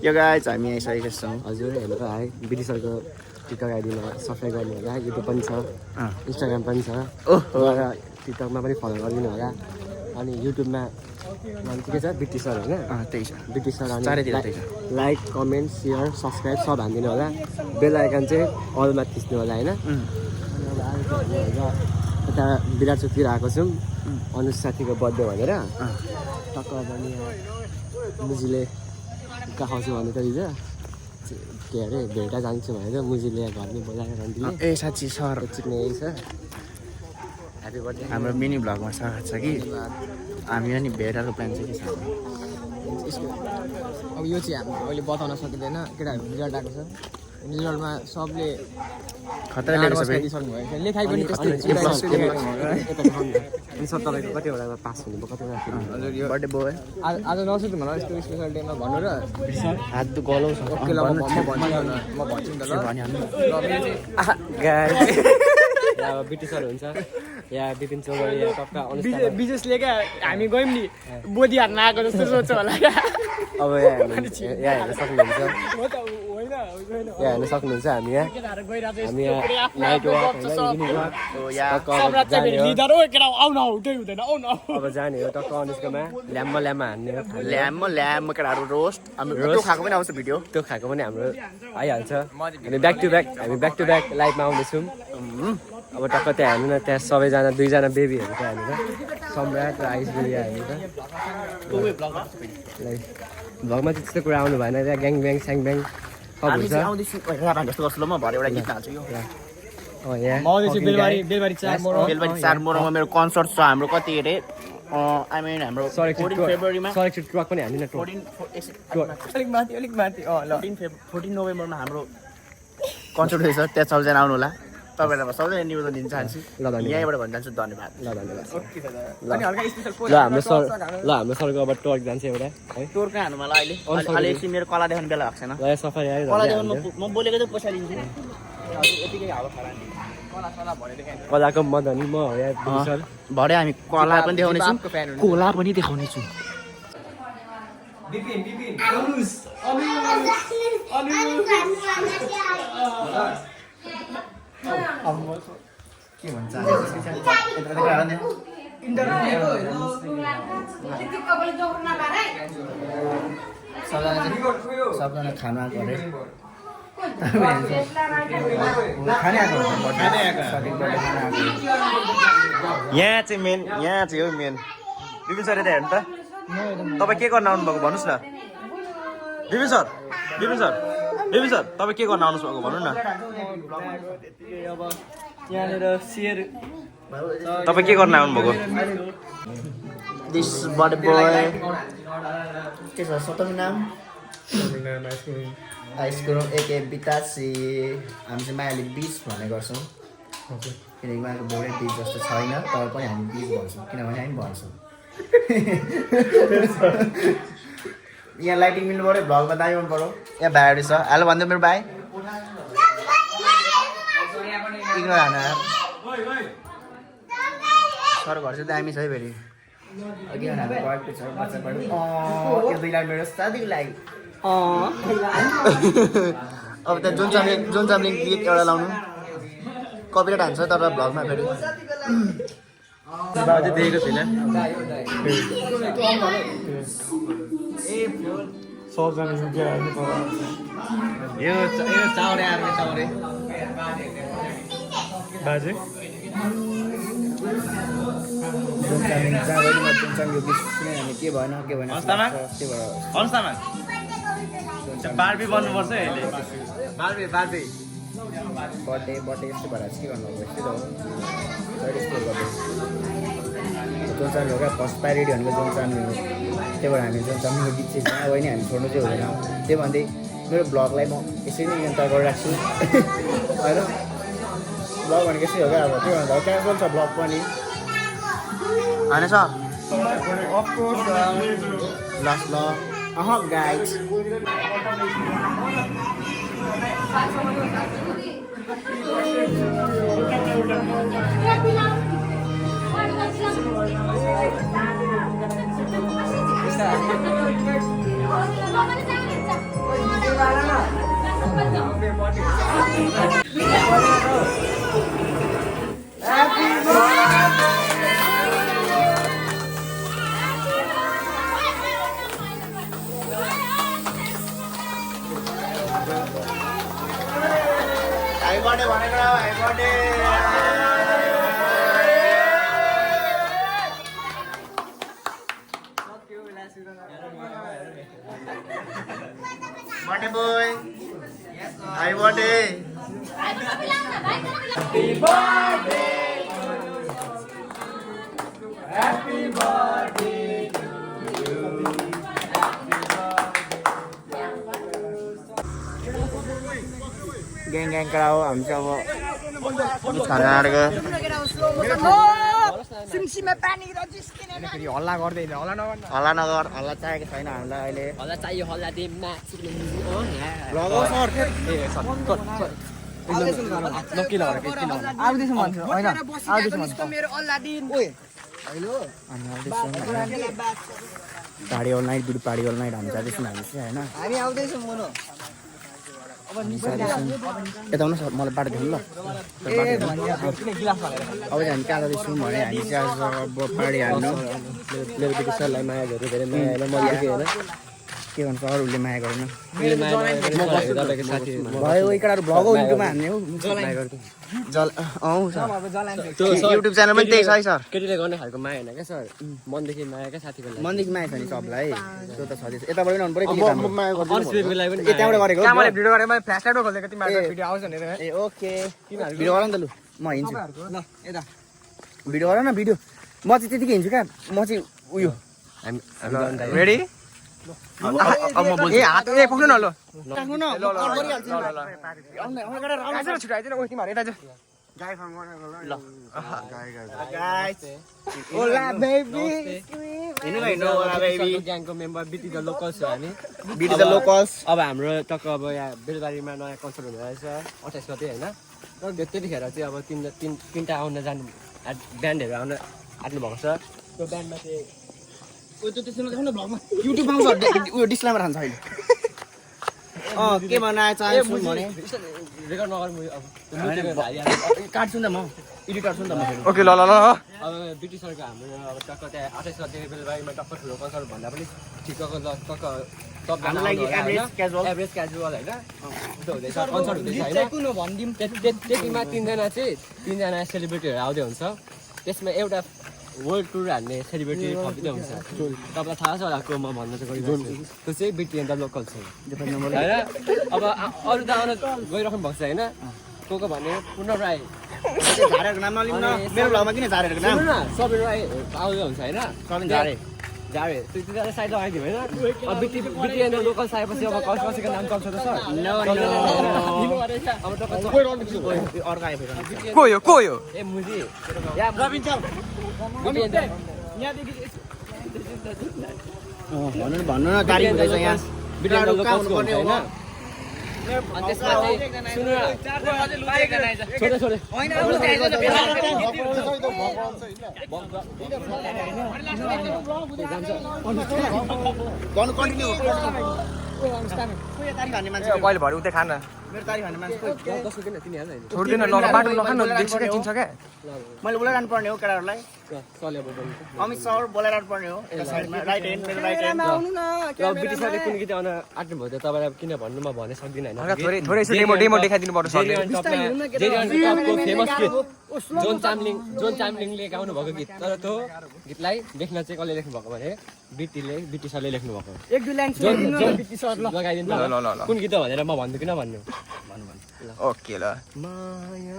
यो गाइज हामी आइसकेका छौँ हजुर हेर्नु है बिटी सरको टिकटक आइडीमा सब्सक्राइब गर्नु होला युट्युब पनि छ इन्स्टाग्राम पनि छ र टिकटकमा पनि फलो गरिदिनु होला अनि युट्युबमा नाम के छ बिटी सर होइन त्यही छ बिटी सर अनि चारैतिर त्यही छ लाइक कमेन्ट सेयर सब्सक्राइब सब हानिदिनु होला बेल आइकन चाहिँ अलमा थिच्नु होला होइन यता विराट चोकतिर आएको छौँ अनुज साथीको बर्थडे भनेर टक्क पनि मुजीले खाउँछु भने त हिजो के अरे भेटा जान्छु भनेर मुजीले घरमै बोलाएर रन्टीले ए साँच्ची सर चिक्ने यही छ ह्याप्पी बर्थडे हाम्रो मिनी भ्लगमा छ कि हामी अनि भेटाको प्लान चाहिँ के छ अब यो चाहिँ हामी अहिले बताउन सकिँदैन केटाहरू रिजल्ट आएको छ रिजल्टमा सबले खतरा ल्याएको छ फेरि लेखाइ पनि अनि सर तपाईँको कतिवटा पास हुनुभयो कतिवटा हजुर यो बर्थडे बोय आज नसुत्नु होला यस्तो स्पेसल डेमा भन्नु र हात दु गलौ छ ओके ल म भन्छु नि त ल भनिहाल्नु या बिटी सर हुन्छ या विपिन चौधरी या टक्का अनुष्का विशेषले क्या हामी गयौँ नि बोधी हान्न आएको जस्तो सोच्छ होला क्या अब यहाँ हेर्न सक्नुहुन्छ यहाँ हेर्न सक्नुहुन्छ हामी यहाँ नाइट वाक अब जाने हो टक्क अनुष्कामा ल्याम्मा हान्ने हो ल्याम्म केटाहरू रोस्ट हामी त्यो खाएको पनि आउँछ भिडियो त्यो खाएको पनि हाम्रो आइहाल्छ हामी ब्याक टु ब्याक लाइफमा आउँदैछौँ अब टक्क त्यहाँ हेर्नु न त्यहाँ सबैजना दुईजना बेबीहरू छ हेर्नु त सम्राट र आइस बेबी हेर्नु त भ्लगमा चाहिँ त्यस्तो कुरा आउनु भएन त्यहाँ ग्याङ ब्याङ स्याङ ब्याङ सब हुन्छ जस्तो गर्छु ल म भरे एउटा गीत हाल्छु यो बेलबारी 4 मोरङमा मेरो कन्सर्ट छ हाम्रो कति अरे आई मिन हाम्रो 14 फेब्रुअरीमा सलेक्टेड ट्रक पनि हाल्दिनँ अलिक माथि ल 14 नोभेम्बरमा हाम्रो कन्सर्ट हुँदैछ त्यहाँ सबैजना आउनु होला तपाईँहरूलाई सबैजना निवेदन दिन चाहन्छु यहीँबाट भन्न चाहन्छु धन्यवाद ल हाम्रो सरको अब टर्क जान्छ एउटा है तोर कहाँ हान्नु मलाई अहिले एकछिन मेरो कला देखाउने बेला भएको छैन ल सफारी आयो कला देखाउनु म बोलेको चाहिँ पैसा लिन्छु यतिकै हावा खरा कलाको मदनी म हो या सर भरे हामी कला पनि देखाउनेछौँ कोला पनि देखाउनेछौँ के भन्छ सबजना खाना आएको अरे यहाँ चाहिँ मेन हो मेन विपिन सर यता हेर्नु त तपाईँ के गर्न आउनुभएको भन्नुहोस् न विपिन सर तपाईँ के गर्न आउनु भएको भन्नु न तपाईँ के गर्न आउनुभएको दिस बर्थडे बोय के छ सतमी नाम आइसकुल एके बितासी हामी चाहिँ मायाले बिच भन्ने गर्छौँ किनकि उहाँको बोर्डै बिच जस्तो छैन तर पनि हामी बिच भन्छौँ किनभने हामी भन्छौँ यहाँ लाइटिङ मिल्नु पऱ्यो भ्लगमा दामी मन पऱ्यो यहाँ भाइहरू छ हेलो भन्दै मेरो भाइ इग्नोर हान सर घर चाहिँ दामी छ है फेरि किनभने हाम्रो घरको छ बच्चा पढ्नु यो 2 लाख मेरो साथीको लागि अब त्यहाँ जुन चाम्लिङ गीत एउटा लाउनु कपिराइट हान्छ तर भ्लगमा फेरि देखेको छैन यो चाउरे आर्मी चाउरे बाजे के भएन बार्बी बन्नुपर्छ अहिले बार्बी बर्थडे यस्तो भएर के गर्नु जोन्चामी हो क्या फर्स्ट प्रायोरिटी भनेको जोन्चामी हो त्यही भएर हामी जोन्चामीको गीत चाहिँ जहाँ गयो नि हामी छोड्नु चाहिँ हुँदैन त्यही भन्दै मेरो ब्लगलाई म यसरी नै नियन्त्रण गरिराख्छु होइन ब्लग भनेको यस्तै हो क्या अब त्यो भन्दा क्यान्सल छ ब्लग पनि होइन सर ल गाइज Kita Happy birthday भनेको happy birthday birthday boy happy birthday happy birthday happy birthday to you geng kerau हामी चाहिँ अब खाना आएको सिमसिमे पानी र जिस्किने फेरि हल्ला गर्दै हल्ला नगर्नु हल्ला नगर हल्ला चाहिएको छैन हामीलाई अहिले हल्ला चाहियो हल्ला दे आउँदैछु भन्छु होइन आउँदैछु भन्छु मेरो अल्लादिन पार्टी अल नाइट बुढी पार्टी अल नाइट हामी जाँदैछौँ हामी चाहिँ होइन हामी आउँदैछौँ मुनो यता आउनुहोस् मलाई बाटो देख्नु ल अब चाहिँ हामी कहाँ जाँदैछौँ भने हामी चाहिँ आज अब पार्टी हाल्नु मेरो दिदी सरलाई माया गरेर धेरै माया होइन मैले होइन के भन्छ अरूले माया गरेन तपाईँको साथी भयो एक भ्लग हो युट्युबमा हान्ने हो जल आउँछ युट्युब च्यानल पनि त्यही छ है सर केटीले गर्ने खालको माया होइन क्या सर मनदेखि माया क्या साथीको लागि मनदेखि माया छ नि सबलाई त्यो त छँदैछ यताबाट पनि आउनु पऱ्यो माया गर्छु लागि पनि यताबाट गरेको मैले भिडियो गरेँ मैले फ्ल्यास लाइटमा खोलेको तिमीहरूको भिडियो आउँछ भनेर ए ओके भिडियो गर न त लु म हिँड्छु ल यता भिडियो गर न भिडियो म चाहिँ त्यतिकै हिँड्छु क्या म चाहिँ उयो रेडी ए हात ए पक्नु न ल राख्नु न ल छुट्याइदिनु ओ तिमीहरू यता जाऊ गाइस ओला बेबी हिँड्नु न हिँड्नु होला बेबी ग्याङको मेम्बर बिटी द लोकल्स हो हामी बिट द लोकल्स अब हाम्रो टक्क अब यहाँ बेलबारीमा नयाँ कन्सर्ट हुने रहेछ 28 गते होइन र त्यतिखेर चाहिँ अब तिनवटा आउन जानु ब्यान्डहरू आउन आँट्नु भएको छ त्यो ब्यान्डमा चाहिँ युट्युबमा उयो डिस्क्लेमर हान्छ अहिले के बनाए चाहन्छु भने रेकर्ड नगर्नु अब काट्छु नि त म एडिटर छु नि त म फेरि ओके ल ल ल अब बिटी सरको हाम्रो अब टक्क त्यहाँ 28 गते बेलबारीमा टक्क ठुलो कन्सर्ट भन्दा पनि ठिक्कको टक्क हाम्रो लागि एभरेज क्याजुअल एभरेज क्याजुअल होइन त्यो हुँदैछ कन्सर्ट हुँदैछ होइन कुन हो भनिदिउँ त्यतिमा तिनजना सेलिब्रिटीहरू आउँदै हुन्छ त्यसमा एउटा वर्ल्ड टुर हान्ने सेलिब्रिटी थपिँदै हुन्छ तपाईँलाई थाहा छ होला को म भन्न चाहिँ गरिरहेको छु त्यो चाहिँ बिटी एन्ड द लोकल छ होइन अब अरू त आउन गइराख्नु भएको छ होइन को भने पूर्ण राई झारेको नाम नलिउँ न मेरो भ्लगमा किन झारेको नाम सुन्नु न सबै राई आउँदै हुन्छ होइन सबिन झारे झारे त्यो साइड लगाइदियो होइन अब बिटी एन्ड द लोकल आएपछि अब कसैको नाम चल्छ त सर अब तपाईँ अर्को आयो फेरि को यो ए मुजी भन्नु न तारिफ हुँदैछ यहाँ बिटी एन्ड द लोकल होइन अनि त्यसमा चाहिँ सुन्नु न छोडे गर्नु कन्टिन्यू तारिफ हान्ने मान्छे कहिले भरे उतै खान मेरो तारिफ हान्ने मान्छे कसको किन तिनी हाल्छ होइन छोड्दिन ल बाटो लखान देख्छ क्या चिन्छ क्या मैले बोलाइरहनु पर्ने हो केटाहरूलाई चल्यो अब अमित सर बोलाइरहनु पर्ने हो यता साइडमा राइट ह्यान्ड मेरो राइट ह्यान्ड अब बिटी सरले कुन गीत आउन आँट्नु भयो त तपाईँलाई किन भन्नु म भन्न सक्दिनँ होइन थोरै डेमो देखाइदिनु पर्छ सरले फेमस गीत जोन चामलिङले गाउनु भएको गीत तर त्यो गीतलाई लेख्न चाहिँ कसले लेख्नु भएको भने बिटी सरले लेख्नु भएको एक दुई लाइन लगाइदिनु ल कुन गीत हो भनेर म भन्छु किन भन्नु ओके ल माया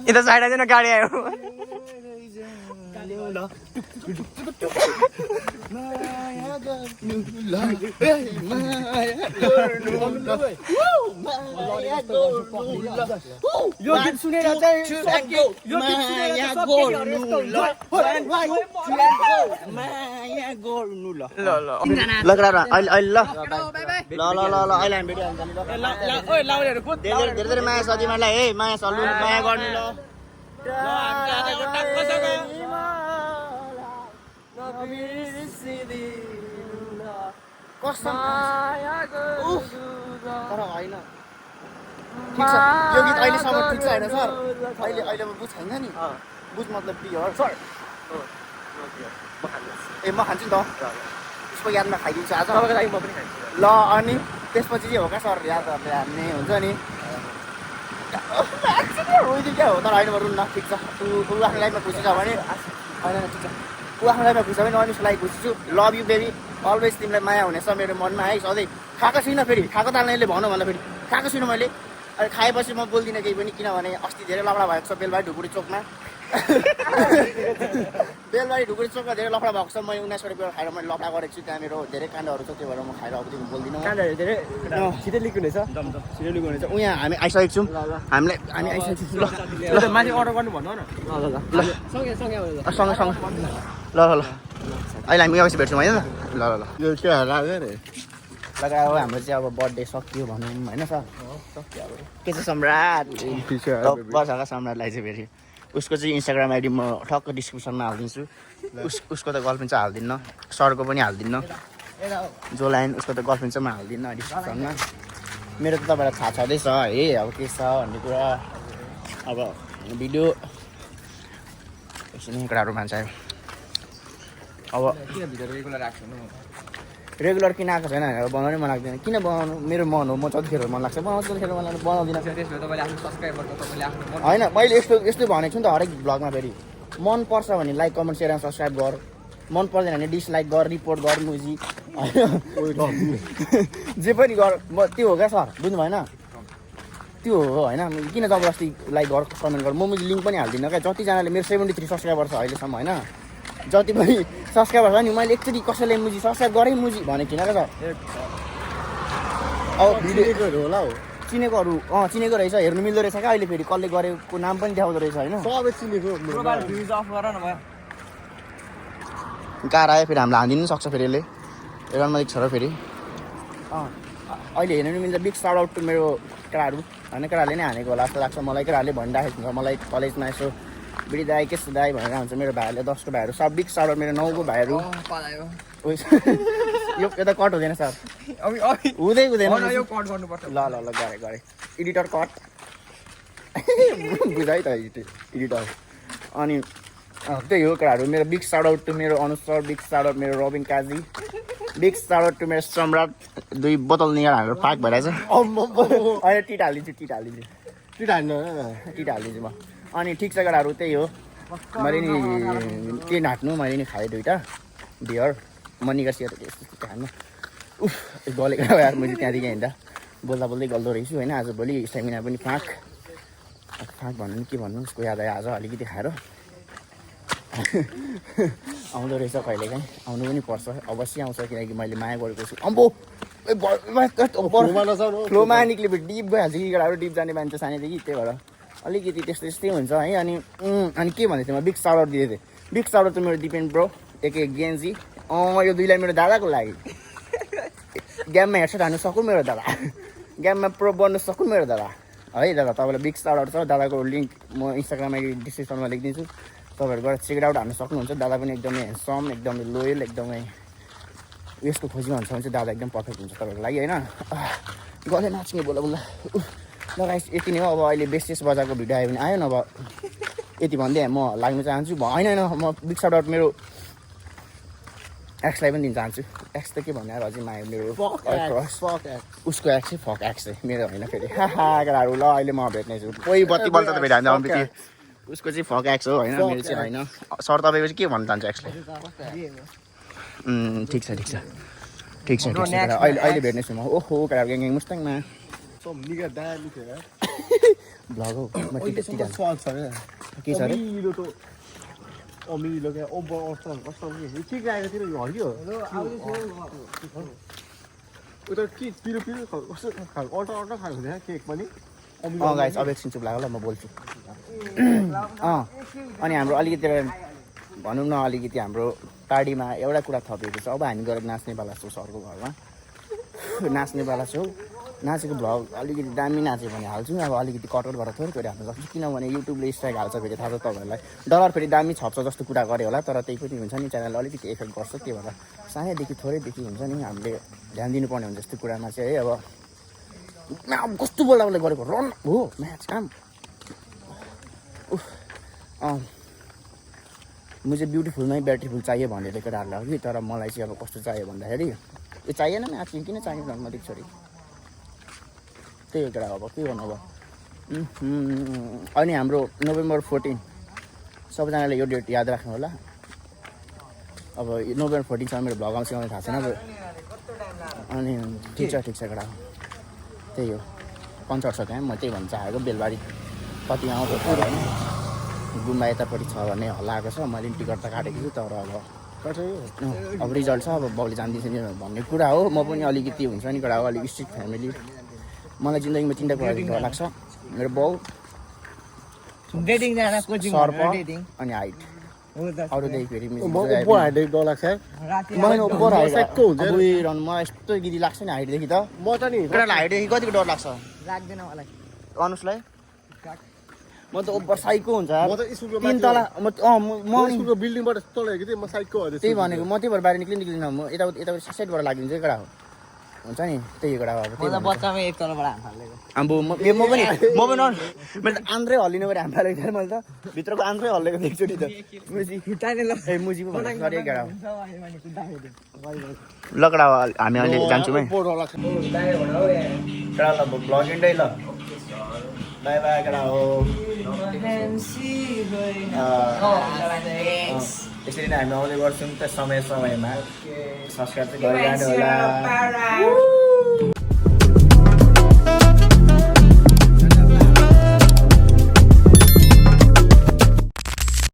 यता साइड आइदिन गाडी आयो ल माया गर्नु ल यो गीत सुनेर चाहिँ यो गीत सुनेर माया गर्नु ल ल अहिले ल अहिले हामी भेटिहाल्छ नि ल धेरै माया छ तिमीहरूलाई है माया सल्नु माया गर्नु ल तर होइन ठिक छ यो गीत अहिलेसम्म ठिक छ होइन सर अहिले बुझ छैन नि बुझ मतलब बियर सर ए म खान्छु नि त उसको यादमा खाइदिन्छु आज तपाईँको लागि म पनि खान्छु ल अनि त्यसपछि चाहिँ हो क्या सर यादहरूले हान्ने हुन्छ नि रोइदियो क्या हो तर होइन म रुन्न ठिक छ ऊ आफ्नो लाइफमा खुसी छ भने होइन ठिक छ ऊ आफ्नो लाइफमा खुसी छ भने अनि उसको लागि खुसी छु लभ यु बेबी अलवेज तिमीलाई माया हुनेछ मेरो मनमा है सधैँ खाएको छुइनँ फेरि खाएको ताल्नेले भनौँ भन्दा फेरि खाएको छुइनँ मैले अनि खाएपछि म बोल्दिनँ केही पनि किनभने अस्ति धेरै लफडा भएको छ बेलबारी ढुकुरी चोकमा बेलबारी ढुकुरी चोकमा धेरै लफडा भएको छ मैले 19 रुपियाँ खाएर मैले लफडा गरेको छु त्यहाँ मेरो धेरै काण्डहरू छ त्यो भएर म खाएर अबदेखि बोल्दिनँ धेरै छिटै लिक हुनेछ छिटो लिएको हुनेछ यहाँ हामी आइसकेको छौँ हामी आइसकेको छौँ ल माथि अर्डर गर्नु भन्नु न ल सँगै ल अहिले हामी अवश्य भेट्छौँ होइन ल ल यो के लाग्यो रे लगायो हाम्रो चाहिँ अब बर्थडे सकियो भनौँ होइन सर सक्यो अब के छ सम्राट वर्षका सम्राटलाई चाहिँ फेरि उसको चाहिँ इन्स्टाग्राम आइडी म ठक्क डिस्क्रिप्सनमा हालिदिन्छु उसको त गर्लफ्रेन्ड चाहिँ हाल्दिनँ सरको पनि हाल्दिनँ जो लाइन उसको त गर्लफ्रेन्ड चाहिँ म हाल्दिनँ डिस्क्रिप्सनमा मेरो त तपाईँलाई थाहा छँदैछ है अब के छ भन्ने कुरा अब भिडियो एकछिन कुराहरू मान्छ अब किन भिडियो रेगुलर राख्छु रेगुलर किन आएको छैन भनेर बनाउनै मन लाग्दैन किन बनाउनु मेरो मन हो म जतिखेर मन लाग्छ बनाउँछु जतिखेर मन लाग्छ बनाउँदिनँ त्यसमा तपाईँले आफ्नो सब्सक्राइबर तपाईँले आफ्नो होइन मैले यस्तो भनेको छु नि त हरेक भ्लगमा फेरि मन पर्छ भने like comment share and subscribe गर मन पर्दैन भने डिसलाइक गर रिपोर्ट गर मुजी होइन जे पनि गर म त्यो हो क्या सर बुझ्नु भएन त्यो हो होइन किन जबरजस्ती लाइक गर कमेन्ट गर म मुजी लिङ्क पनि हाल्दिनँ क्या जतिजनाले मेरो 73 सब्सक्राइबर छ अहिलेसम्म होइन जति पनि सब्सक्राइबर छ नि मैले एकचोटि कसैले मुजी सब्सक्राइब गरेँ मुजी भनेको थिइनँ क्या सर अब भिडियोहरू होला हौ चिनेकोहरू चिनेको रहेछ हेर्नु मिल्दो रहेछ क्या अहिले फेरि कसले गरेको नाम पनि देखाउँदो रहेछ होइन सबै चिनेको प्रोफाइल भ्युज अफ गर न भयो कार आयो फेरि हामीलाई हानिदिनु सक्छ फेरि यसले एरानमा देख्छ र फेरि अहिले हेर्नु नि मिल्छ बिग साउट आउट टु मेरो केटाहरू होइन केटाहरूले नै हानेको होला जस्तो लाग्छ मलाई केटाहरूले भनिराखेको हुन्छ मलाई कलेजमा यसो बिडी दाई के दाई भनेर हुन्छ मेरो भाइहरूले 10 को भाइहरू सब बिग साउट आउट मेरो 9 को भाइहरू यो त कट हुँदैन सर हुँदैन यो कट गर्नुपर्छ ल गरे एडिटर कट बुझाइ त एडिटर अनि त्यही हो केटाहरू मेरो बिग साउट आउट टु मेरो अनुसार बिग साउट आउट मेरो Robin Kazi big shout out to मेरो सम्राट 2 बोतल नियर हाम्रो पाक भइरहेछ अहिले टिट हालिदिन्छु म अनि ठिक छ केटाहरू त्यही हो मैले नि के नाट्नु मैले नि खाएँ 2टा बियर म निकासिएर त्यस्तो खानु उफ गलेको यार मैले त्यहाँदेखि हिँड्दा बोल्दै गल्दो रहेछु होइन आज भोलि स्ट्यामिना पनि फाँक भन्नु नि के भन्नु उसको याद आयो आज अलिकति खाएर आउँदो रहेछ कहिलेकाहीँ आउनु पनि पर्छ अवश्य आउँछ किनकि मैले माया गरेको छु अम्बो फ्लोमा निक्ल्यो डिप गइहाल्छ कि केटाहरू डिप जाने मान्छे सानैदेखि त्यही भएर अलिकति त्यस्तै हुन्छ है अनि के भन्दै थिएँ म बिग साउट आउट दिँदै थिएँ बिग साउट आउट त मेरो डिपेन्ड ब्रो एके गेन्जी यो 2 लाई मेरो दादाको लागि गेममा हेडसेट हान्नु सकौँ मेरो दादा गेममा प्रो बन्नु सकौँ मेरो दादा है दादा तपाईँलाई बिग साउट आउट छ दादाको लिङ्क म इन्स्टाग्राम आइडी डिस्क्रिप्सनमा लेखिदिन्छु तपाईँहरू गएर चेक आउट हान्नु सक्नुहुन्छ दादा पनि एकदमै ह्यान्डसम एकदमै लोयल एकदमै उयसको खोजीमा हुन्छ भने चाहिँ दादा एकदम पर्फेक्ट हुन्छ तपाईँहरूको लागि होइन गले नाच्ने बोला ल गाइस यति नै हो अब अहिले बेस्टेस बजारको भिडियो आयो भने आयो नभए यति भन्दै म लाग्न चाहन्छु होइन म बिग साउट आउट मेरो एक्सलाई पनि दिन चाहन्छु एक्स त के भन्ने अझै माया मेरो उसको एक्स चाहिँ फक एक्स चाहिँ मेरो होइन फेरि केटाहरू ल अहिले म भेट्ने छु कोही बत्ती बल्छ त फेरि हामी उसको चाहिँ फक एक्स हो होइन मेरो चाहिँ होइन सर तपाईँको चाहिँ के भन्न चाहन्छ एक्सलाई ठिक छ अहिले भेट्ने छु म ओहो केटाहरू ग्याङ मुस्ताङमा भ्लग हौ के छ अरे अमिलो क्या ओ बस्छ कस्तो के आएको थियो यो हल्कियो उता के पिरो पिरो कस्तो खालको अल्टा अल्टा खालको थियो केक पनि गाइस अब एकछिन चुप लाग्यो ल म बोल्छु अनि हाम्रो अलिकति भनौँ न अलिकति हाम्रो पार्टीमा एउटा कुरा थपिएको छ अब हामी गएर नाच्नेवाला छौँ सरको घरमा नाच्नेवाला छौँ नाचेको भ्लग अलिकति दामी नाच्यो भने हाल्छु अब अलिकति कटआउट गरेर थोरै थोरै हाल्नु सक्छु किनभने युट्युबले स्ट्राइक हाल्छ फेरि थाहा छ तपाईँहरूलाई डलर फेरि दामी छप्छ जस्तो कुरा गऱ्यो होला तर त्यही पनि हुन्छ नि च्यानलले अलिकति इफेक्ट गर्छ त्यही भएर सानैदेखि थोरैदेखि हुन्छ नि हामीले ध्यान दिनुपर्ने हुन्छ यस्तो कुरामा चाहिँ है अब कस्तो बोल्दा बोल्दै गरेको रन हो म्याच काम मुझे ब्युटिफुलमै ब्युटिफुल चाहियो भन्ने त केटाहरूलाई हो कि तर मलाई चाहिँ अब कस्तो चाहियो भन्दाखेरि यो चाहिएन म्याच किन चाहियो भने म देख्छु अरे त्यही हो केटा अब के गर्नु अब अनि हाम्रो नोभेम्बर 14 सबैजनाले यो डेट याद राख्नु होला अब नोभेम्बर 14 सम्म मेरो भ्लग आउँछ आउने थाहा छैन अब अनि ठिक छ केटा त्यही हो कन्सर्ट छ त्यहाँ म त्यही भन्न चाहेको बेलबारी कति आउँछ होइन गुम्बा यतापट्टि छ भने हल्ला आएको छ मैले टिकट त काटेको छु तर अब रिजल्ट छ अब बाउले जान्दिन्छ नि भन्ने कुरा हो म पनि अलिकति हुन्छ नि केटा हो अलिक स्ट्रिक्ट फ्यामिली मलाई जिन्दगीमा 3टा कुरा डर लाग्छ मेरो बाउ सर्प अनि हाइट अरूदेखि फेरि हाइट डर लाग्छ मलाई यस्तो गिरी लाग्छ नि हाइटदेखि त म त नि केटालाई हाइटदेखि कतिको डर लाग्छ लाग्दैन मलाई अनुजलाई म त ओभर साइको हुन्छ म त स्कुलको 3 तला म स्कुलको बिल्डिङबाट तलेको थिएँ म साइकको हो त्यही भनेको म त्यही भएर बाहिर निक्लिँदैन म यताउति साइडबाट लागिदिन्छ केटा हो हुन्छ नि त्यही केटा हो अब त्यही बच्चामै एक तलबाट हाम फालेको अब म पनि मैले त आन्द्रै हल्लिनु पऱ्यो हाम फालेको थिएँ मैले त भित्रको आन्द्रै हल्लेको देख्छु नि त मुजी पो भन्नु सरी केटा हो ल केटा हो हामी अहिले जान्छौँ है केटा ल भ्लग एन्डै ल बाई बाई केटा हो यसरी नै हामी आउँदै गर्छौँ त समय समयमा सब्सक्राइब चाहिँ गरिरहनु होला